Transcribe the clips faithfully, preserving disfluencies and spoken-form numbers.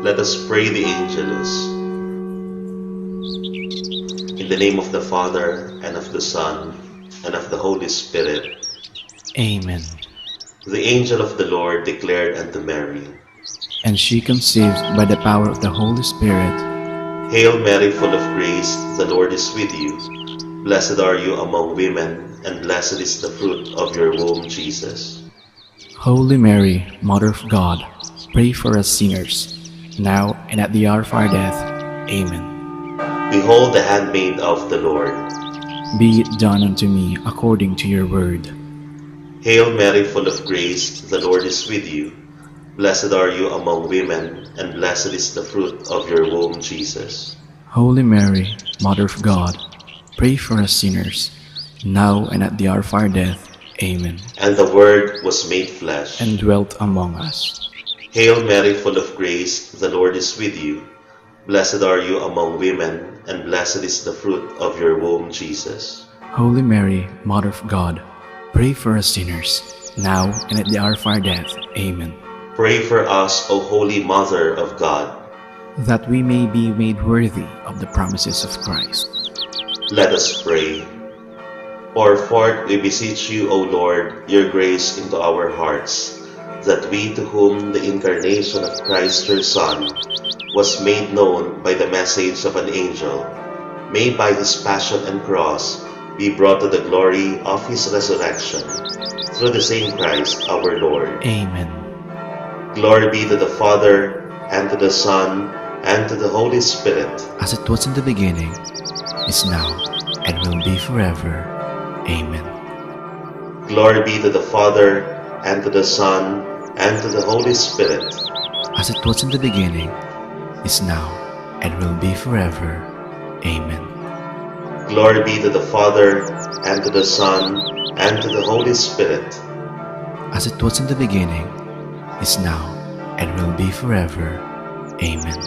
Let us pray the Angelus. In the name of the Father, and of the Son, and of the Holy Spirit. Amen. The angel of the Lord declared unto Mary, and she conceived by the power of the Holy Spirit. Hail Mary, full of grace, the Lord is with you. Blessed are you among women, and blessed is the fruit of your womb, Jesus. Holy Mary, Mother of God, pray for us sinners, now and at the hour of our death. Amen. Behold the handmaid of the Lord. Be it done unto me according to your word. Hail Mary, full of grace, the Lord is with you. Blessed are you among women, and blessed is the fruit of your womb, Jesus. Holy Mary, Mother of God, pray for us sinners, now and at the hour of our death. Amen. And the Word was made flesh and dwelt among us. Hail Mary, full of grace, the Lord is with you. Blessed are you among women, and blessed is the fruit of your womb, Jesus. Holy Mary, Mother of God, pray for us sinners, now and at the hour of our death. Amen. Pray for us, O Holy Mother of God, that we may be made worthy of the promises of Christ. Let us pray. Pour forth, we beseech you, O Lord, your grace into our hearts, that we, to whom the incarnation of Christ your Son was made known by the message of an angel, may by his passion and cross be brought to the glory of his resurrection. Through the same Christ our Lord. Amen. Glory be to the Father, and to the Son, and to the Holy Spirit. As it was in the beginning, is now, and will be forever. Amen. Glory be to the Father, and to the Son, and to the Holy Spirit. As it was in the beginning, is now, and will be forever. Amen. Glory be to the Father, and to the Son, and to the Holy Spirit. As it was in the beginning, is now, and will be forever. Amen.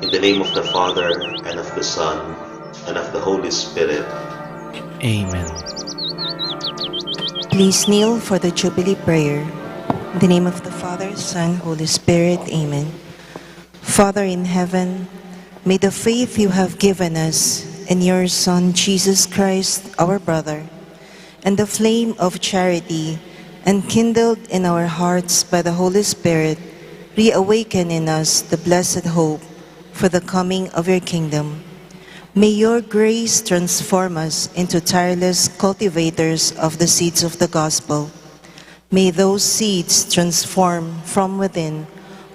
In the name of the Father, and of the Son, and of the Holy Spirit. Amen. Please kneel for the Jubilee prayer. In the name of the Father, Son, Holy Spirit. Amen. Father in heaven, may the faith you have given us in your Son, Jesus Christ, our brother, and the flame of charity enkindled in our hearts by the Holy Spirit reawaken in us the blessed hope for the coming of your kingdom. May your grace transform us into tireless cultivators of the seeds of the gospel. May those seeds transform from within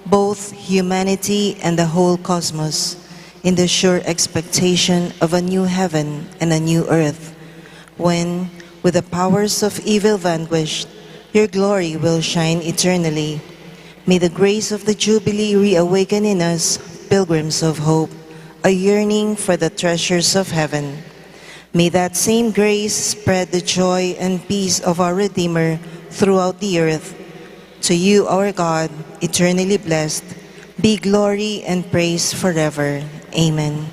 both humanity and the whole cosmos in the sure expectation of a new heaven and a new earth, when, with the powers of evil vanquished, your glory will shine eternally. May the grace of the Jubilee reawaken in us, pilgrims of hope, a yearning for the treasures of heaven. May that same grace spread the joy and peace of our Redeemer throughout the earth. To you, our God, eternally blessed, be glory and praise forever. Amen.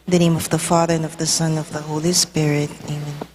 In the name of the Father, and of the Son, and of the Holy Spirit. Amen.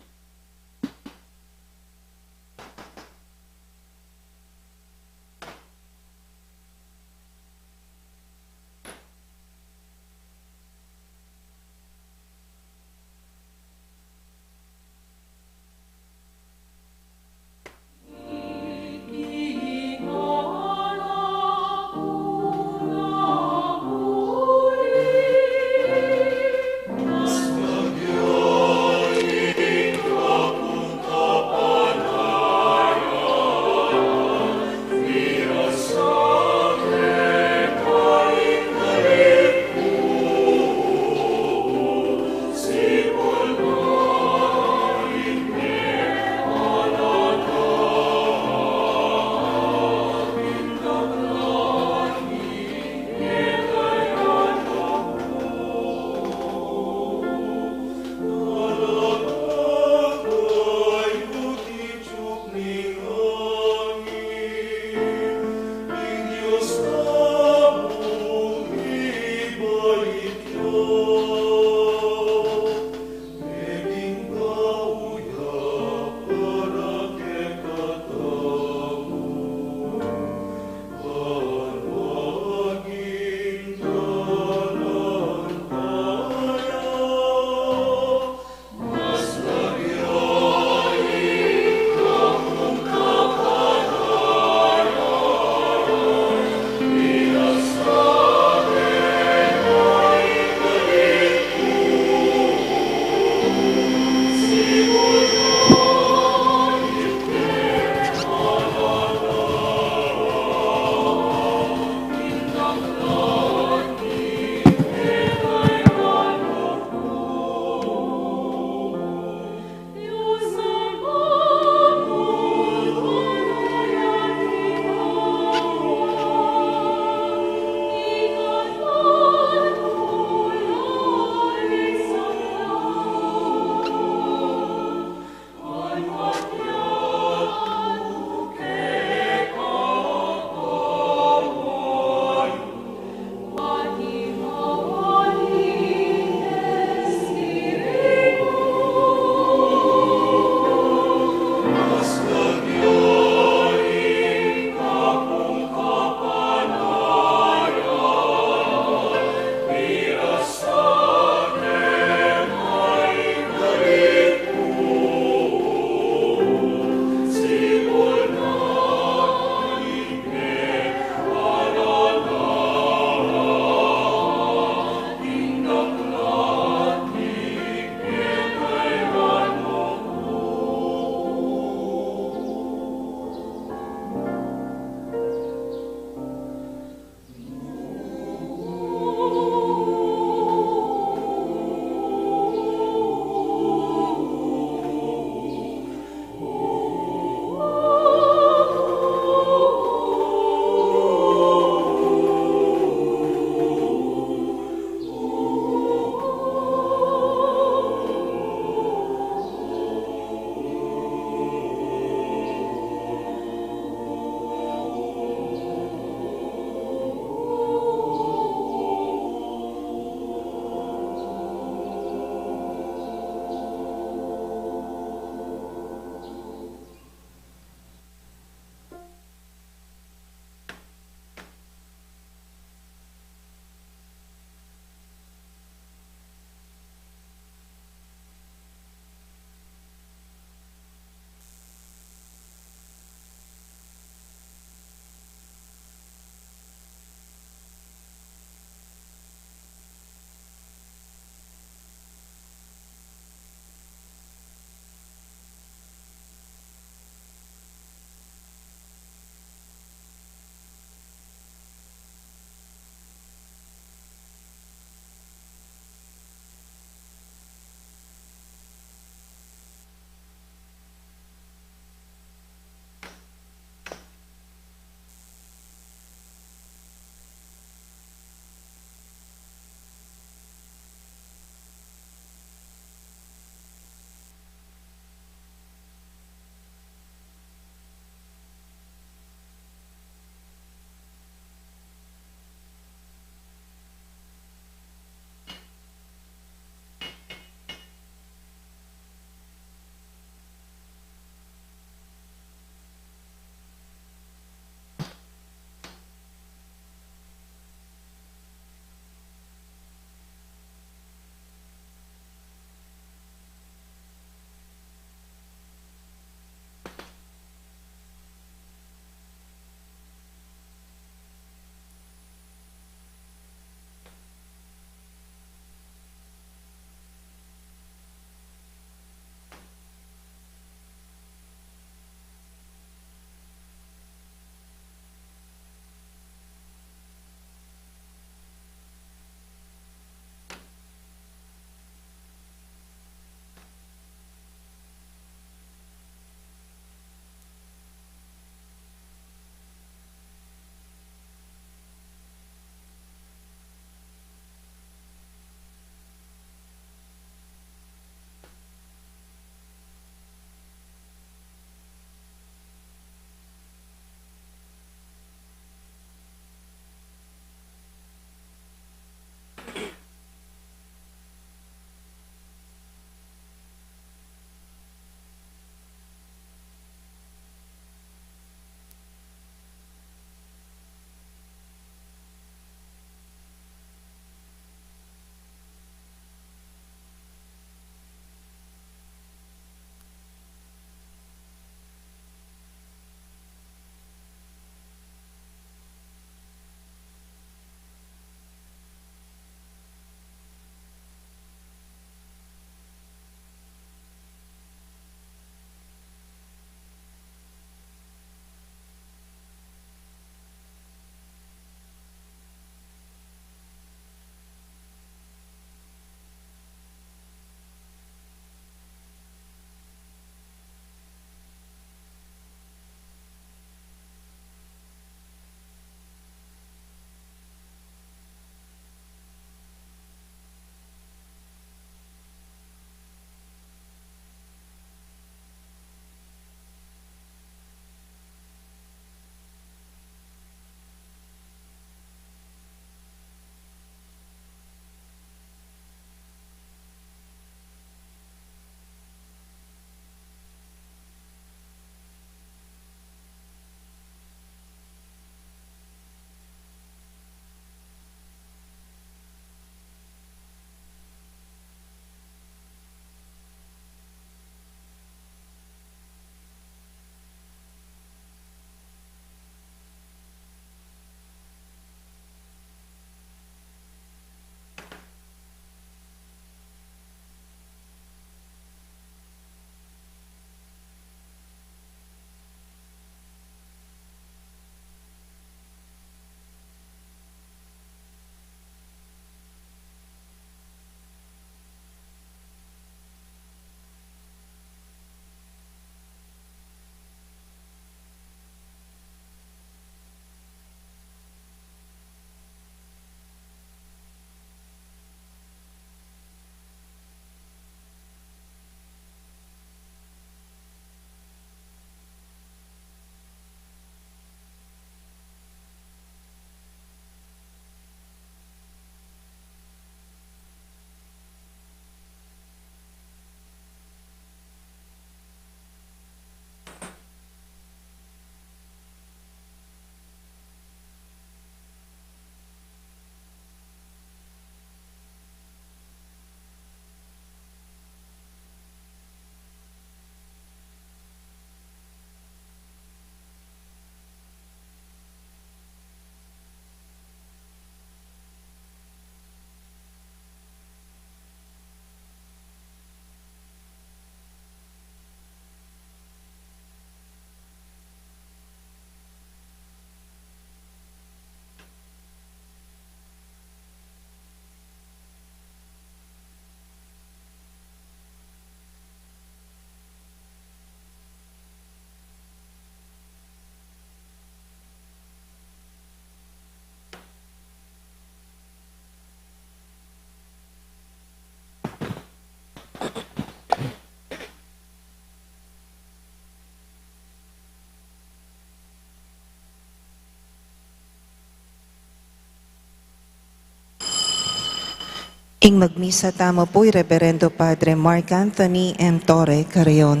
Ing magmisa tamu pu i Reverendo Padre Mark Anthony M. Torre Carreon.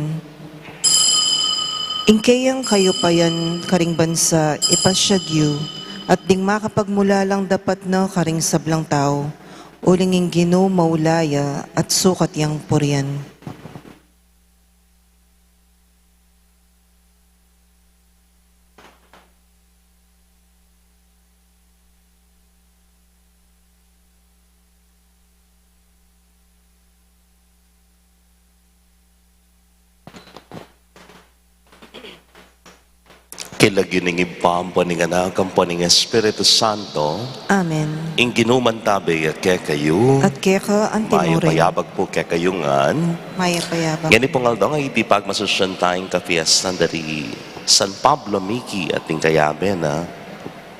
Ing keyang kayupayan karing bansa ipasyag yu, at ding makapagmulalang dapat na karing sablang tau, uling ing Ginu maula ya at sukat yang purian. King lagyu ning Ibpa, ampo ning Anak, ampo ning Espiritu Santo. Amen. Ing Ginu mantabe ya kekayu. At keka antimurin. Mayap a abak pu kekayu ngan. Mayap a abak. Ngeni pung aldo, iti pagmasusyan taya ing kapiestan da ri San Pablo Miki at ning kayabe na,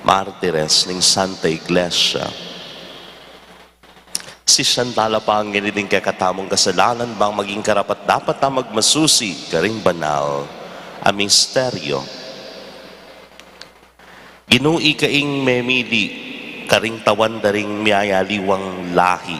martires ning Santa Iglesia. Sisian tala pa ngeni ding kekatamung kasalanan, bang maging karapat-dapat tang magmasusi karing banal a misteryo. Ginu, ika ing memili karing tawan da ring miyayaliwang lahi,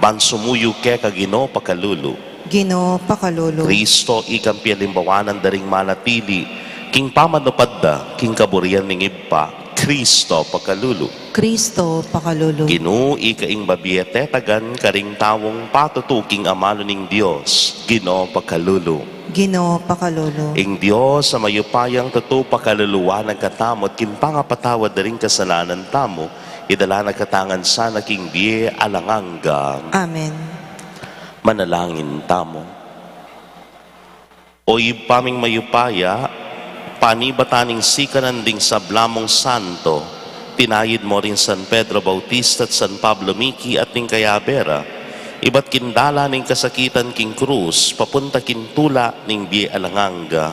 ban sumuyu keka, Ginu, pakalulu. Ginu, pakalulu. Kristo, ikang pialimbawanan da ring manatili king pamanupad da king kaburian ning Ibpa, Kristo, pakalulu. Kristo, pakalulu. Ginu, ika ing mabie tetagan karing taung patutu king amanu ning Dios, Ginu, pakalulu. Ginu, pakalulu. Ing Dios a mayupayang tutu pakaluluan na katamu at king pangapatawad da ring kasalanan tamu, idala na katamu ngan sana king bie alang angga. Amen. Manalangin tamu. O Ibpa ming mayupaya, panibatan ning sikanan ding sabla mung santo, tinayid mu ring San Pedro Bautista at San Pablo Miki at ning kayabe ra, ibat king dalan ning kasakitan king krus, papunta king tula ning bie alang angga.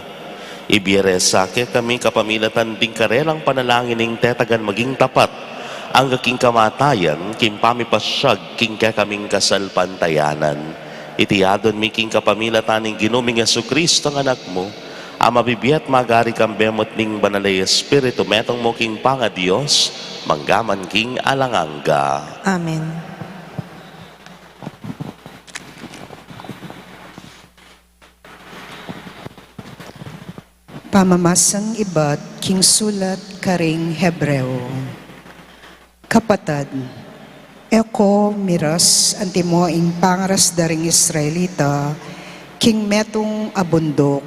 Ibie re sa kekami kapamilatan ding karelang panalangin ing tetagan maging tapat angga king kamatayan, king pamipasyag king kekaming kasalpantayanan. Iti adwan mi king kapamilatan ning Ginu ming Jesucristo a Anak mu, a mabibie at magari kambe mu at ning Banal a Espiritu, metung mu king pangaDios, mangga man king alang angga. Amen. Pamamasang ibat king sulat karing Hebreo. Kapatad, e ko miras antimo ing pangaras da ring Israelita king metung a bunduk,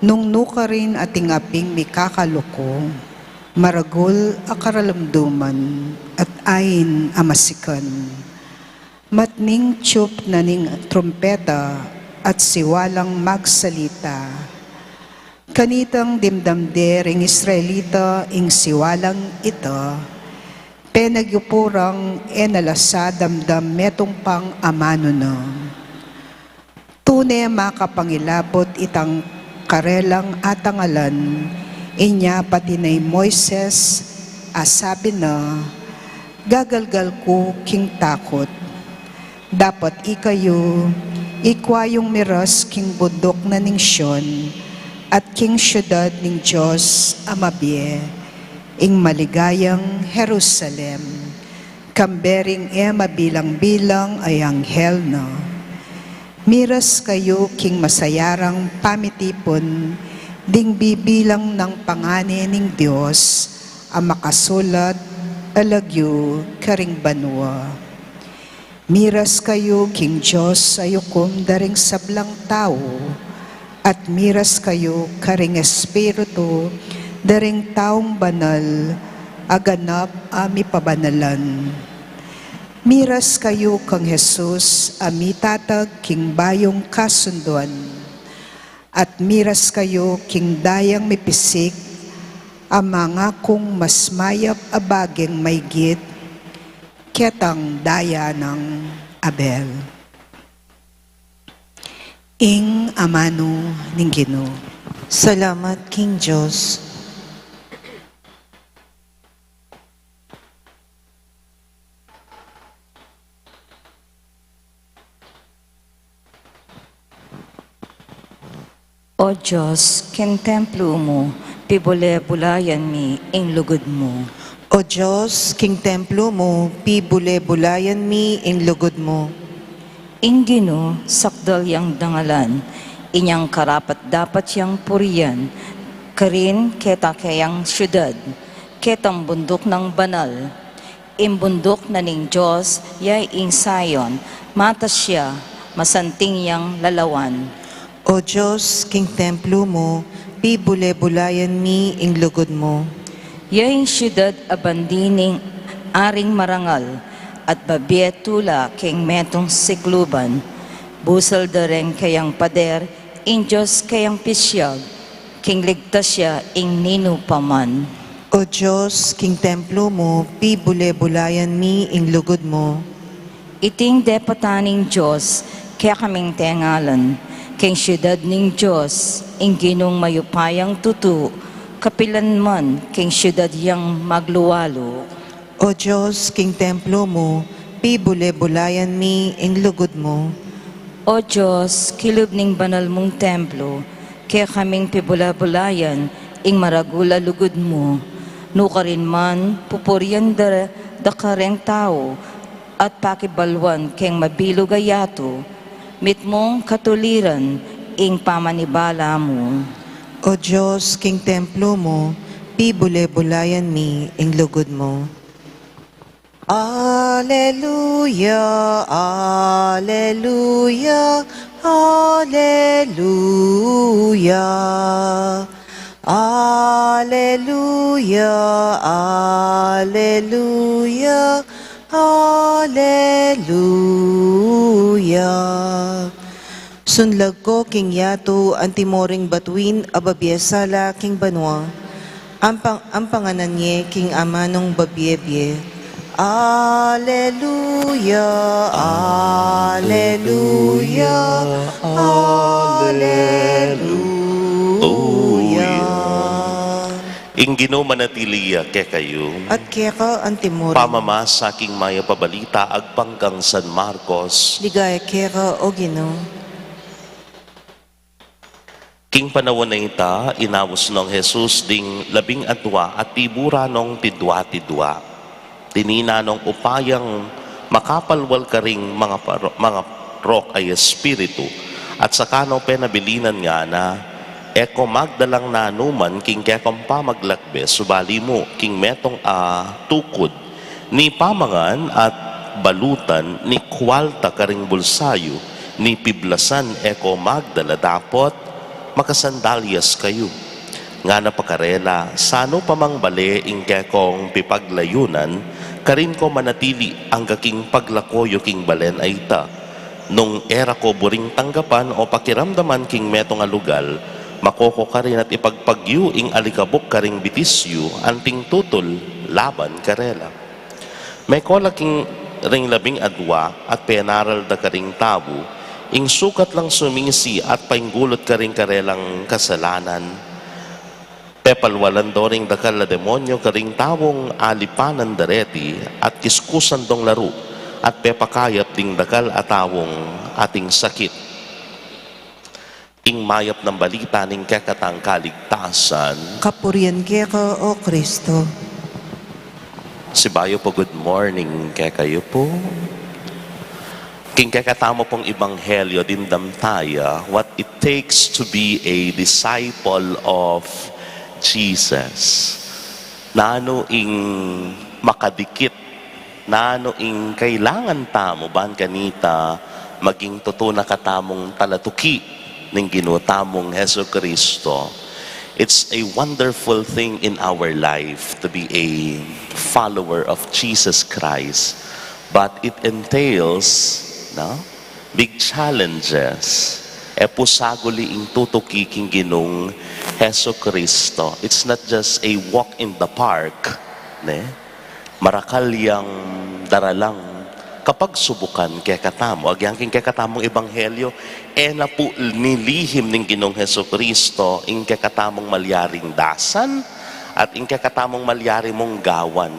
nung nukarin ating aping mikakaluku, maragul a karalamduman at ain a masikan. Matning tiyup na ning trumpeta at siwalang magsalita. Kanitang dimdam de ring Israelita ing siwalang ita, penagyupu rang e na la sa damdam metung pang amanu na. Tune makapangilabut itang karelang atangalan, inya pati na i Moises a sabi na, "Gagalgal ku king takut." Dapat ikayu, ikwa yung miras king bunduk na ning Sion, at king siudad ning Dios a mabie, ing maligayang Jerusalem, kambe ring e mabilang-bilang a anghel na. Miras kayu king masayarang pamitipun ding bibilang nang pangani ning Dios a makasulat a lagyu karing banua. Miras kayu king Dios a yukum da ring sablang tau, at miras kayu karing Espiritu da ring taung banal a ganap a mipabanalan. Miras kayu kang Jesus a mitatag king bayung kasunduan, at miras kayu king dayang mipisik a mangakung mas mayap a baging maygit ketang daya nang Abel. Ing amanu ning Ginu. Salamat king Dios. O Dios, king templo mu, pibule-bulayan mi ing lugud mu. O Dios, king templo mu, pibule-bulayan mi ing lugud mu. Ing Ginu, sakdal yang dangalan, inyang karapat-dapat yang purian, karin keta kayang siudad, ketang bunduk nang banal. Ing bunduk na ning Dios, ya ing Sion, matas ya, masanting yang lalawan. O Dios, king templo mu, pibule-bulayan mi ing lugud mu. Ya ing siudad a bandi ning Aring marangal, at babie tula king metung sikluban. Busal da reng kayang pader, ing Dios kayang pisiag, king ligtas ya ing ninu pa man. O Dios, king templo mu, pibule-bulayan mi ing lugud mu. Iting depatan ning Dios, kekaming tengalan, king siudad ning Dios, ing Ginung mayupayang tutu, kapilan man king siudad yang magluwalu. O Dios, king templo mu, pibule-bulayan mi ing lugud mu. O Dios, kilub ning banal mung templo, kekaming pibule-bulayan ing maragul a lugud mu. Nukarin man, pupurian da, da ka reng tau, at pakibaluan keng mabilug a yatu, mitmung katuliran ing pamanibala mu. O Dios, king templo mu, pibule-bulayan mi ing lugud mu. Aleluya, aleluya, aleluya. Aleluya, aleluya, aleluya. Sunlag ko king yatu, antimo ring batuin a babie sala king banua. Ampang, ampanganan ye king amanung babie-bie. Aleluya, aleluya, aleluya. Ing Ginu manatili ya kekayu. At keka antimurin. Pamamasa king mayap a balita agpang kang San Marcos. Ligaya keka, O Ginu. King panaun a ita, inaus nong Jesus ding labing adua at tiburan nong pidua-pidua. Tininan nong upayang makapalwal karing manga paro-, manga parok a espiritu, at saka no penabilinan ngana, e ko magdalang nanuman king kekong pamaglakbe, subali mu king metung a tukud, ni pamangan at balutan ni kualta karing bulsa yu, ni piblasan e ko magdala, dapot makasandalyas kayu. Ngana pa karela, sanu pa mang bale ing kekong pipaglayunan, karin ko manatili angga king paglako yu king balen a ita. Nung e ra ko buring tanggapan o pakiramdaman king metung a lugal, mako ko karin at ipagpagyu ing alikabuk karing bitis yu anting tutul laban karela. Meko la king ring labing adua at penaral da karing tau, ing sukat lang sumisi at painggulut karing karelang kasalanan. Pepalwalan do ring dakal a demonyu karing taung alipanan da reti at kiskusan dong laru at pepakayap ding dakal a taung ating sakit. Ing mayap nang balita ning kekatang kaligtasan. Kapurian keka, O Kristo. Sibayu po, good morning kekayu po. King kekatamu pong ebanghelyo, dimdam taya what it takes to be a disciple of Jesus. Nanu ing makadikit, nanu ing kailangan tamu ban kanita maging tutu na katamung talatuki ning Ginu tamung Jesu Cristo. It's a wonderful thing in our life to be a follower of Jesus Christ, but it entails, no, big challenges. E pu saguli ing tutuki king Ginung Jesu Cristo. It's not just a walk in the park, ne? Marakal yang daralang kapagsubukan kekatamu. Agyang king kekatamung ebanghelyo, e na pu nilihim ning Ginung Jesu Cristo ing kekatamung malyaring dasan at ing kekatamung malyari mung gawan.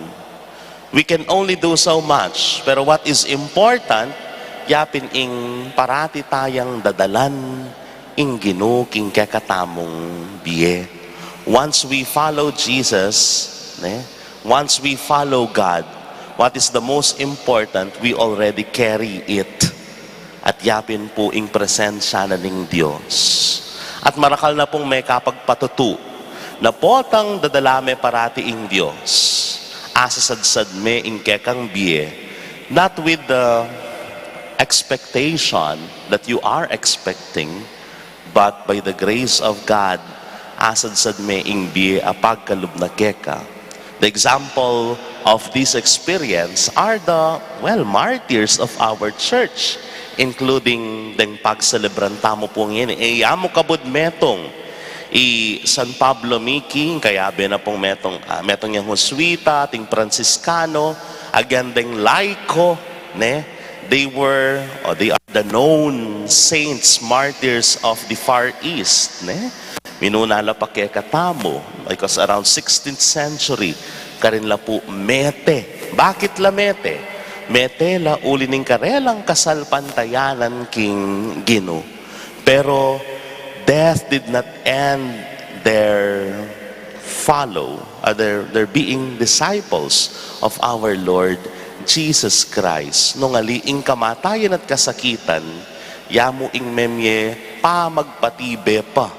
We can only do so much, pero what is important, yapin ing parati tayang dadalan ing Ginu king kekatamung bie. Once we follow Jesus, ne, Once we follow God, what is the most important, we already carry it. At yapin pu ing presensya na ning Dios. At marakal na pung mekapagpatutu na potang dadala me parati ing Dios. Asasadsad me ing kekang bie, not with the expectation that you are expecting, but by the grace of God, asadsad me ing bie a pagkalub na keka. The example of this experience are the, well, martyrs of our church, including deng pagselebran tamu pu ngeni. E ya mu kabud metung i San Pablo Miki, kayabe na pung metung, ah, metung yang Jesuita, ating Franciscano, agyang deng laiko, ne? They were, or they are the known saints, martyrs of the Far East, ne? Minuna la pa kekatamu, because around sixteenth century, karin la pu mete. Bakit la mete? Mete la uli ning karelang kasalpantayanan king Ginu. Pero death did not end their follow, uh, their, their being disciples of our Lord Jesus Christ. Nung ali ing kamatayan at kasakitan, ya mu ing memye pamagpatibe pa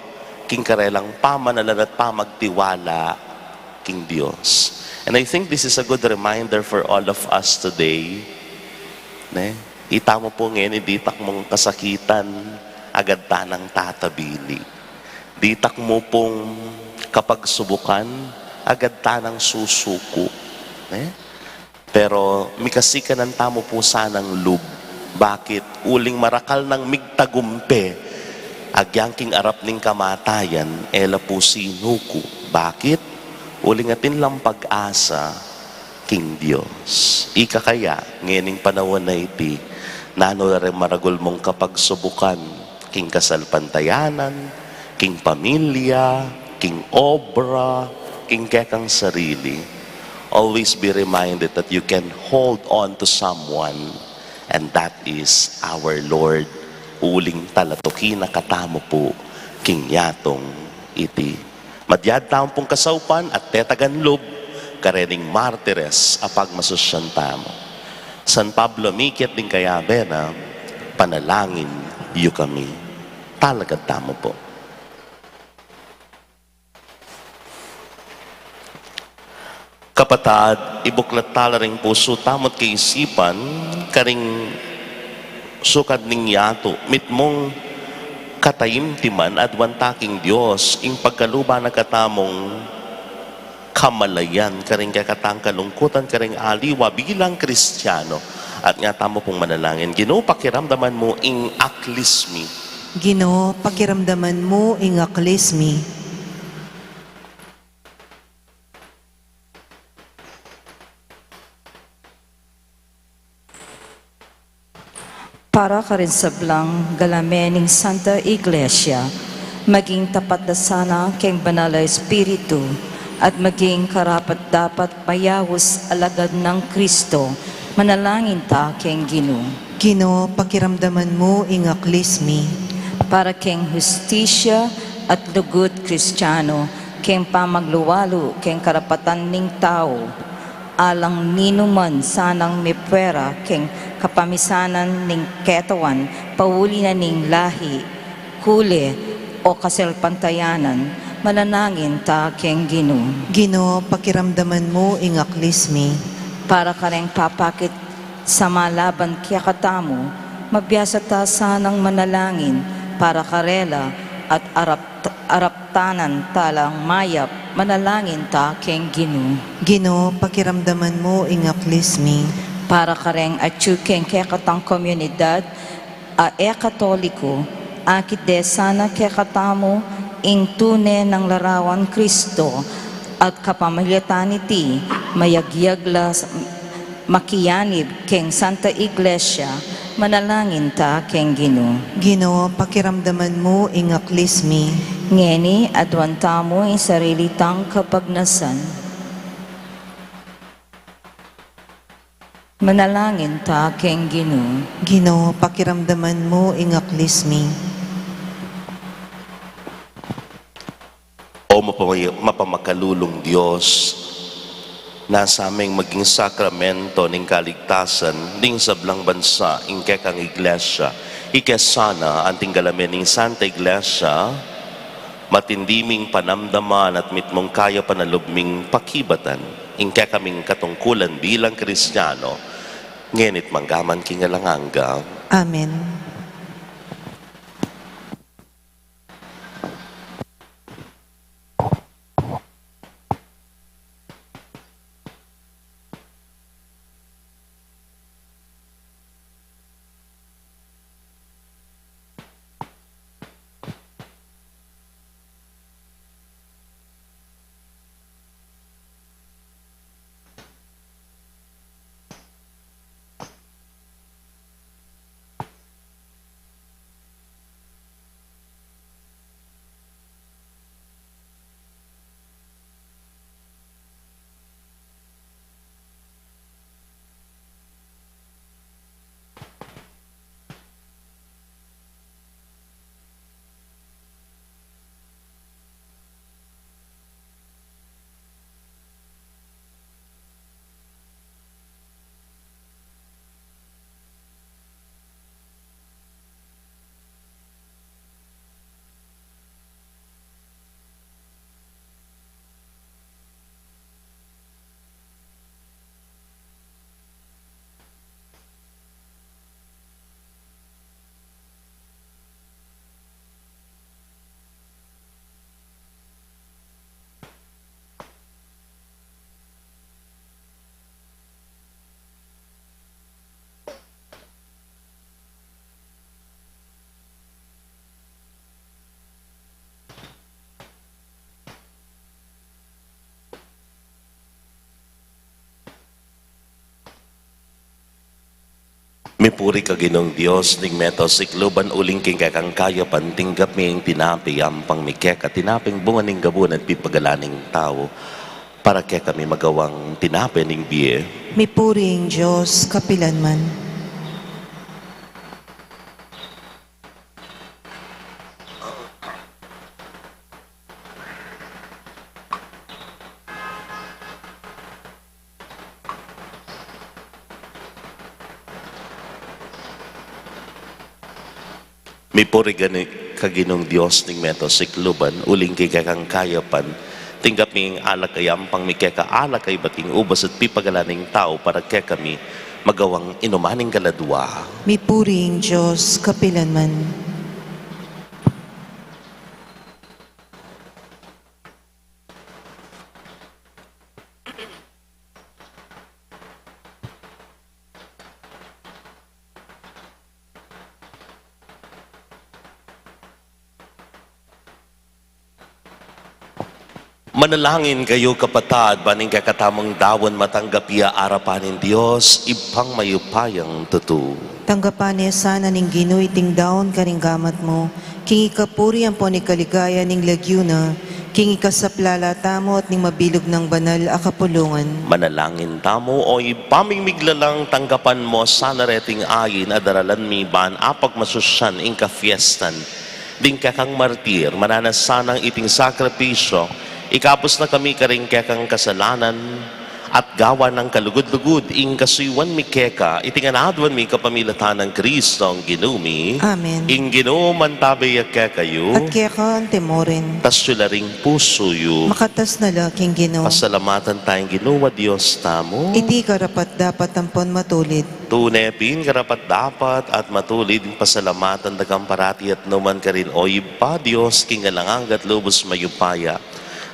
king karelang pamanalan at pamagtiwala king Dios. And I think this is a good reminder for all of us today. Ne? Ita mu pu ngeni, ditak mung kasakitan, agad ta nang tatabili. Ditak mu pung kapagsubukan, agad ta nang susuku. Ne? Pero mikasikanan tamu pu sanang lub. Bakit? Uling marakal nang migtagumpe agyang king arap ning kamatayan, e la pu sinuku. Bakit? Uling atin lang pag-asa king Dios. Ika kaya, ngening panaun a iti, nanu la ring maragul mung kapagsubukan, king kasalpantayanan, king pamilya, king obra, king kekang sarili, always be reminded that you can hold on to someone, and that is our Lord. Uling talatuki na katamu pu king yatung iti. Madyad tamu pung kasaupan at tetagan lub karening martires a pagmasusyan tamu. San Pablo, mikit ding kayabe na, panalangin yu kami. Talakad tamu pu. Kapatad, ibuklat tala ring pusu tamu't kaisipan karing sukat ning yatu, mitmung kataimtiman, aduan ta king Dios ing pagkaluban na katamung kamalayan karing kekatang kalungkutan karing aliwa bilang Kristiano. At nga tamu pung manalangin. Ginu, pakiramdaman mu ing aklis mi. Ginu, pakiramdaman mu ing aklis mi. Para karing sablang galame ning Santa Iglesia, maging tapat da sana keng Banal a Espiritu, at maging karapat-dapat mayaus alagad nang Kristo, manalangin ta keng Ginu. Ginu, pakiramdaman mu ing aklis mi. Para keng hustisya at lugud Kristiano, keng pamagluwalu keng karapatan ning tau, alang ninuman sanang mipuera keng kapamisanan ning ketawan, pauli na ning lahi, kule, o kasalpantayanan, manalangin ta keng Ginu. Ginu, pakiramdaman mu ing aklis mi. Para kareng papakit sama laban kekatamu, mabiasa ta sanang manalangin para karela at arap-, araptanan talang mayap, manalangin ta keng Ginu. Ginu, pakiramdaman mu ing aklis mi. Para kareng atyu keng kekatang komunidad a e Katoliko, akit de sana kekatamu ing tune nang larawan Kristo, at kapamilatan niti, mayagyag la s-, makianib keng Santa Iglesia, manalangin ta keng Ginu. Ginu, pakiramdaman mu ing aklis mi. Ngeni, aduan tamu ing sarili tang kapagnasan. Manalangin ta keng Ginu. Ginu, pakiramdaman mu ing aklis mi. O mapamay-, mapamakalulung Dios, Nasa ming maging sakramento ning kaligtasan ning sablang bansa ing kekang Iglesia. Ike sana anting galamen ning Santa Iglesia, matindi ming panamdaman at mitmung kayapan a lub ming pakibatan ing kekaming katungkulan bilang Kristiano, ngeni't manggaman king alang angga. Amen. Mipuri ka Ginung Dios ning meto sikluban, uling king kekang kayapan tinggap mi ing tinape yampang mi keka, tinapeng bunga ning gabun at pipagalan ning tau, para kekami magawang tinape ning bie. Mipuri ing Dios kapilan man. Mipuri gani ka Ginung Dios ning meto sikluban, uling king kekang kayapan tinggap mi ing alak a yampang mi keka, alak a ibat king ubas at pipagalan ning tau, para kekami magawang inuman ning kaladua. Mipuri ing Dios kapilan man. Manalangin kayu, kapatad, ban ing kekatamung daun matanggap ya arapan ning Dios Ibpang mayupayang tutu. Tanggapan ne sana ning Ginu iting daun karing gamat mu, king ikapuri ampon ikaligaya ning lagyu na, king ikasaplala tamu at ning mabilug nang banal a kapulungan. Manalangin tamu. O Ibpa ming miglalang, tanggapan mu sana reting ain a daralan mi ban apagmasusyan ing kafiestan ding kekang martir, mananu sanang iting sakripisyu ikabus na kami karing kekang kasalanan, at gawan nang kalugud-lugud ing kasuyuan mi keka, iti ngan aduan mi kapamilatan nang Kristong Ginu mi. Amen. Ing Ginu mantabe ya kekayu. At keka antimurin. Itas yu la ring pusu yu. Makatas na la king Ginu. Pasalamatan taya ing Ginu a Dios tamu. Iti karapat-dapat ampon matulid. Tune pin karapat-dapat at matulid ing pasalamatan da kang parati at nukarin man, O Ibpa, Dios king alang angga at lubus mayupaya.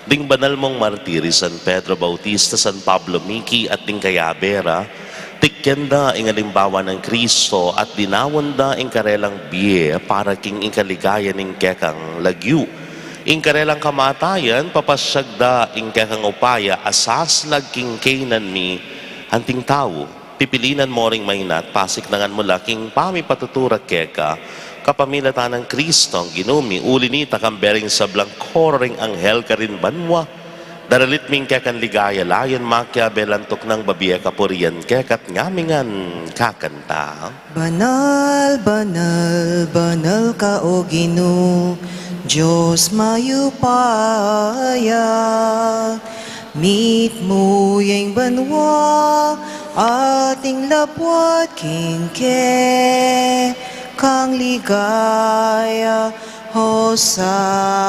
Ding banal mung martir i San Pedro Bautista, San Pablo Miki, at ding kayabe ra, tikyan da ing alimbawa nang Kristo at dinaun da ing karelang bie para king ikaligaya ning kekang lagyu. Ing karelang kamatayan, papasyag da ing kekang upaya a saslag king kaynan mi anting tau. Pipilinan mu ring maina at pasiknangan mu la king pamipatutu ra keka, kapamilatan nang Kristong Ginu mi. Uli na nita, kambe ring sablang koro ring anghel karin banua, daralit mi ing kekang ligaya, layan makiabe lan tuknang babie kapurian keka, at ngamingan kakanta. Banal, banal, banal ka, O Ginu, Dios mayupaya. Mitmu ya ing banua at ing labuad king kekang ligaya. Hosana,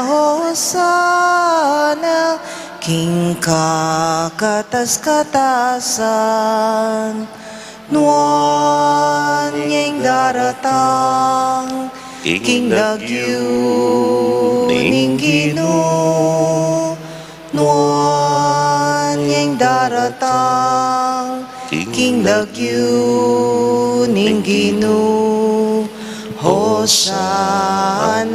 Hosana, king kakatas-katasan. Nuan ya ing daratang king lagyu ning Ginu. Nuan ya ing daratang king lagyu ning Ginu. Hosana,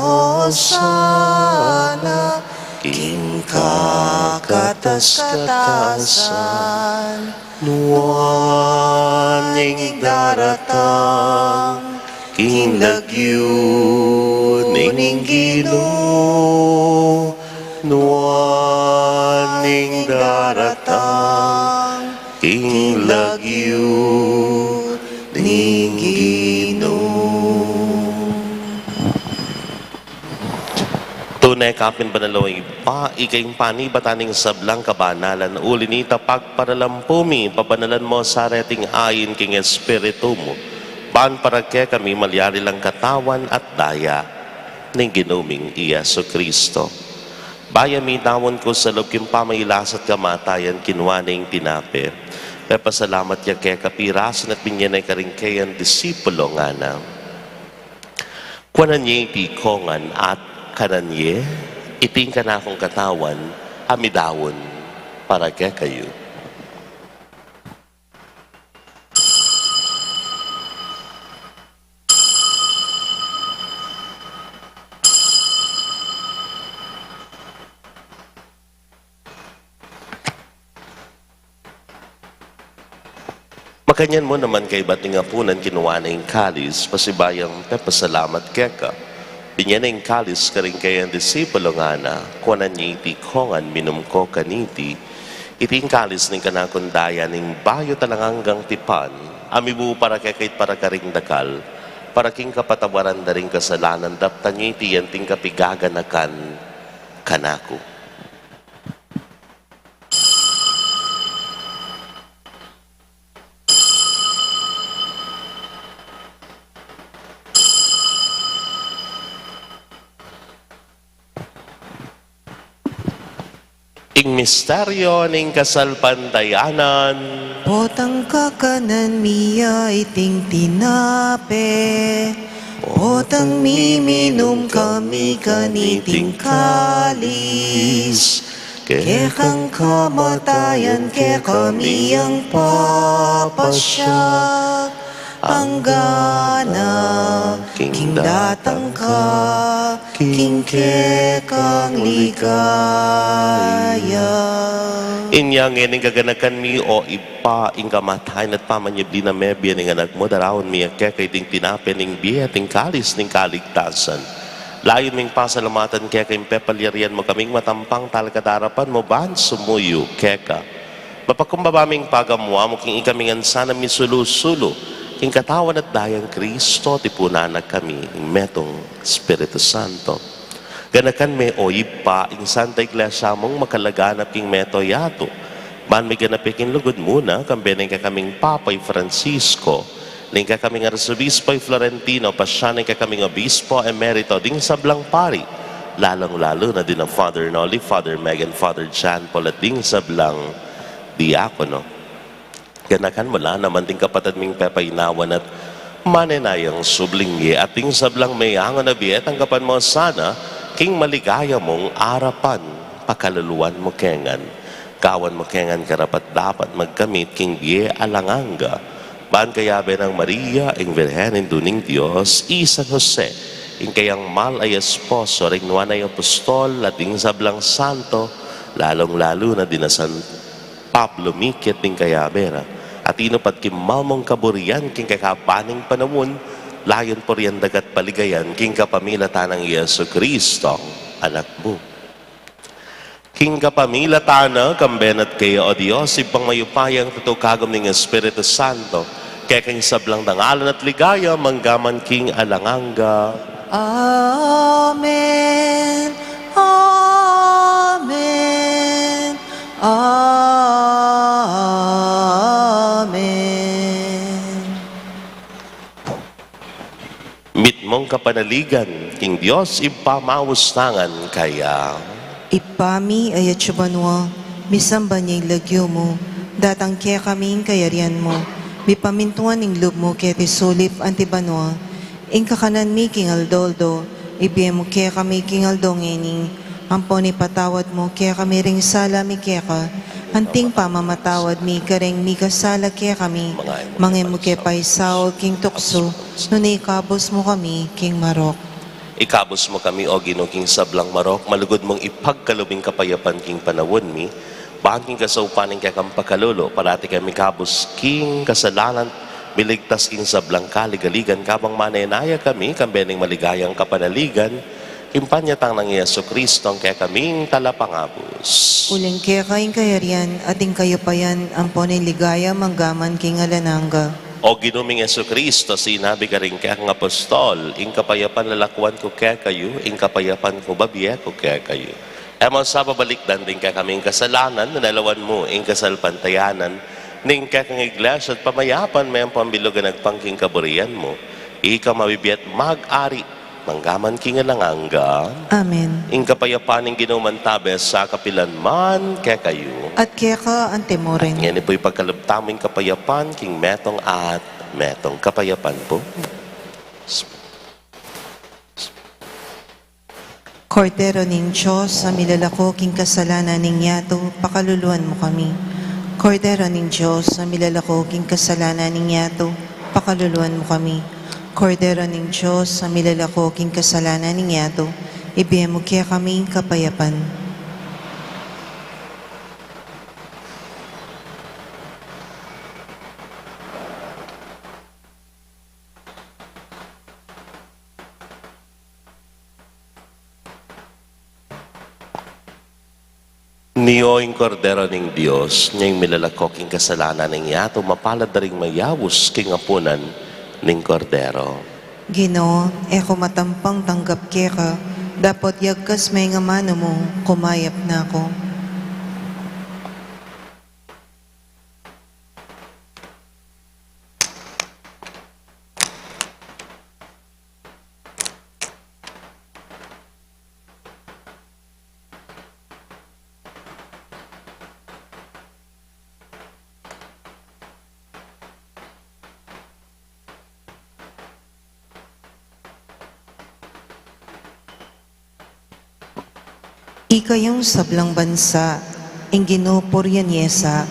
Hosana, king kakatas-katasan. Nuan ya ing daratang king lagyu ning Ginu. Nuan ya ing daratang king lagyu ning Ginu. Tune kapin banal, O Ibpa, ika ing panibatan ning sablang kabanalan, uli na nita pagparalampu mi, pabanalan mu sa reting ain king Espiritu mu, ban para kekami malyari lang katawan at daya ning Ginu ming i Jesucristo. Bayu mi daun ku sa lub king pamagkasakit at kamatayan, kinua ne ing tinape, pepasalamat ya keka, pirasu ne at binie ne karing kayang disipulo, ngana: Kuanan ye iti kongan at kanan ye, iti ing kanakung katawan a midaun para kekayu. Makanyan mu naman kaibat ning apunan, kinua ne ing kalis, pasibayu yang pepasalamat keka, binie ne ing kalis karing kayang disipulo, ngana: Kuanan ye iti kongan, minum ko kaniti, iti ing kalis ning kanakung daya ning bayu at alang anggang tipan, a mibubu para kekayu at para karing dakal, para king kapatawaran da ring kasalanan. Daptan ye iti anting kapigaganakan kanaku. Ing misteryu ning kasalpantayanan. Potang kakanan mi ya iting tinape, potang miminum kami kaniting kalis, kekang kamatayan kekami yang papasyak, anggana king datang ka king kekang ligaya. Inya ngeni ing kaganakan mi, O Ibpa, ing kamatayan at pamanyubli na mebie ning Anak mu, daraun mi keka iting tinape ning bie at ing kalis ning kaligtasan. Layun ming pasalamatan keka ing pepalyarian mu kaming matampang talakad king arapan mu ban sumuyu keka. Mapakumbaba ming pagamu-amu king ikami ngan sana misulu-sulu king katawan at daya nang Kristo, tipunan na kami ning metung Espiritu Santo. Ganakan me, O Ibpa, ing Santa Iglesia mung makalaganap king meto yatu, ban miganap ya king lugud mu na, kambe ning kekaming Papa i Francisco, ning kekaming Arsobispo i Florentino, pasyanan ning kekaming Obispo Emerito, ding sablang pari, lalung-lalu na dina Father Noli, Father Megan, Father John Paul, at ding sablang diakono. Ganakan mu la naman ding kapatad ming pepainawan at manenayang subling mie, at ding sablang meangu na bie, tanggapan mu sana king maligaya mung arapan, pakaluluan mu ke ngan, gawan mu ke ngan karapat-dapat magkamit king bie alang angga, ban kayabe nang Maria, ing Birhen Indu ning Dios, i San Jose, ing kayang mal a esposo, ring nuan a apostol, at ding sablang santo, lalung-lalu na dina San Pablo, mikit ding kayabe ra, at inupat king mal mung kaburian king kekaban ning panaun, layun purian da ka't paligayan king kapamilatan nang Jesucristo, Anak mu. King kapamilatan na, kambe na at kaya, O Dios, Ibpang mayupayang tutu, kagum ning Espiritu Santo, keka ing sablang dangalan at ligaya, mangga man king alang angga. Amen. Amen. Amen. Mitmung kapanaligan king Dios Ibpa maus tangan kaya. Ibpa mi, atsu ka banua, misamban ya ing lagyu mu, datang kekami ing kayarian mu, mipamintuan ing lub mu keti sulip anti banua. Ing kakanan mi king aldo-aldo, ibie mu kekami king aldo ngeni, ampon ipatawad mu kekami ring sala mi keka, anting pamamatawad mi kareng mikasala kekami, manga e mu ke paisaul king tuksu, nune ikabus mu kami king marok. Ikabus mu kami, O Ginu, king sablang marok, malugud mung ipagkalub ing kapayapan king panaun mi, ban king kasaupan ning kekang pakalulu, parati kami mikabus king kasalanan, miligtas king sablang kaligaligan, kabang manenaya kami, kambe ning maligayang kapanaligan, king panyatang nang Jesucristo, ing kekaming Talapangabus. Uling keka ing kayarian, at ing kayupayan, ampon ing ligaya, manggaman king alang angga. O Ginu ming Jesucristo, sinabi karing kekang apostol, ing kapayapan lalakwan ku kekayu, ing kapayapan ku babie ku kekayu. E mu sa babalikdan ding kekaming kasalanan, nune lawan mu ing kasalpantayanan ning kekang Iglesia at pamayapan me ampon bilug a agpang king kaburian mu. Ika mabibie at mag-ari manggaman king alang angga. Amen. Ing kapayapan ning Ginu mantabe sa kapilan man kekayu. At keka anti murin. Ngeni pu ipagkalub tamu ing kapayapan king metung at metung. Kapayapan pu. Kordero ning Dios, a milalako king kasalanan ning yatu, pakaluluan mu kami. Kordero ning Dios, a milalako king kasalanan ning yatu, pakaluluan mu kami. Kordero ning Dios, a milalako king kasalanan ning yatu, ibie mu kekami ing kapayapan. Ini ing Kordero ning Dios, ini ing milalako king kasalanan ning yatu, mapalad da ring mayaus king apunan ning Kordero. Ginu, e ku matampang tanggap keka, dapot yagkas me ing amanu mu, kumayap na ku. Ikayung sablang bansa, ing Ginu purian ye sa,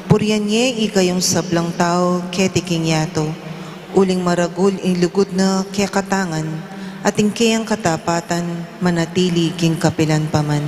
purian ye ikayung sablang tau keti king yatu, uling maragul ing lugud na kekatangan, at ing keyang katapatan manatili king kapilan pa man.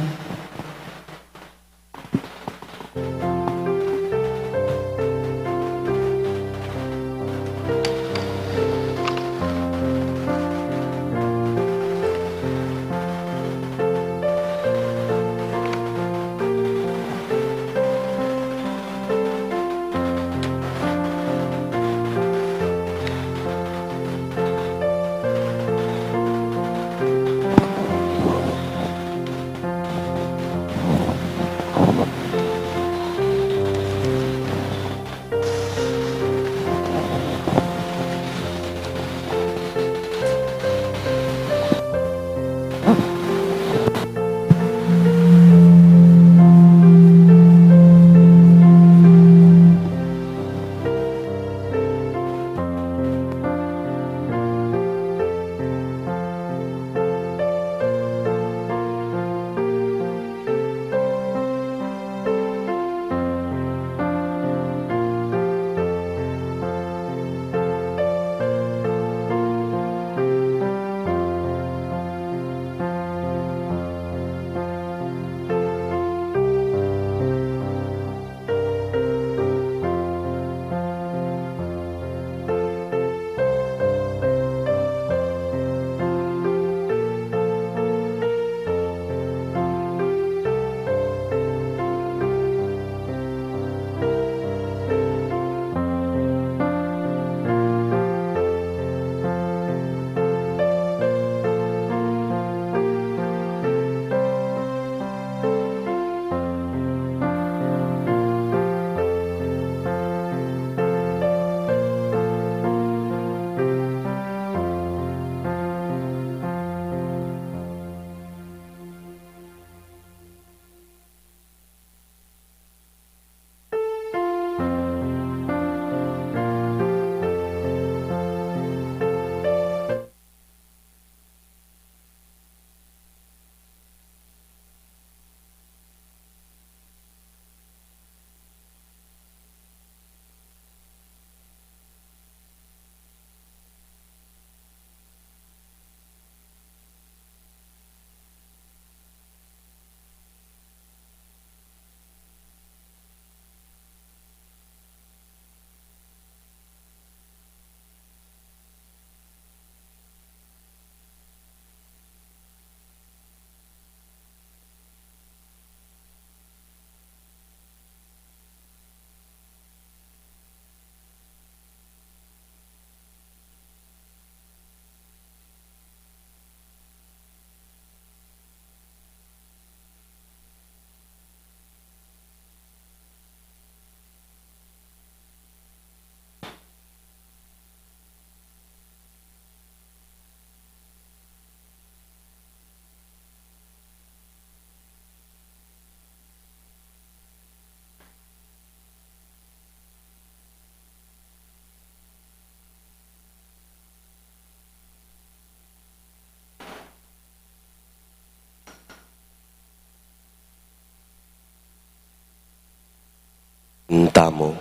Tamu.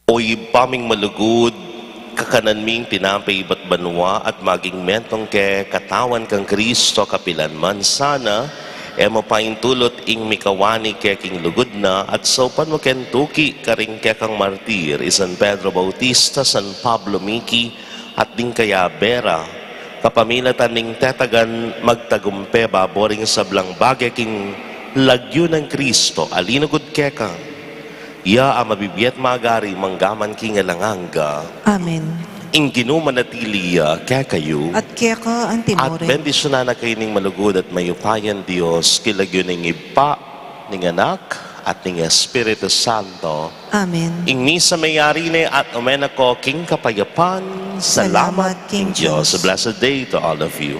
O Ibpa ming malugud, kakanan ming tinape ibat banua at maging mentung ke katawan kang Kristo kapilan man sana, e mu paintulut ing mikawani ke king lugud na at saupan mu ken tuki karing kekang martir, i San Pedro Bautista, San Pablo Miki, at ding kaya Vera, kapamilatan ning tetagan magtagumpe babo ring sablang bage king lagyu nang Kristo a linugud keka. Iya a mabibie at magari manggaman king alang angga. Amen. Ing Ginu manatili ya kekayu. At keka antimurin. At bendisyunan na kayu ning malugud at mayupayang Dios, king lagyu ning Ibpa, ning Anak, at ning Espiritu Santo. Amen. Ing misa meyari ne at ume na ko king kapayapan. Salamat king Dios. A blessed day to all of you.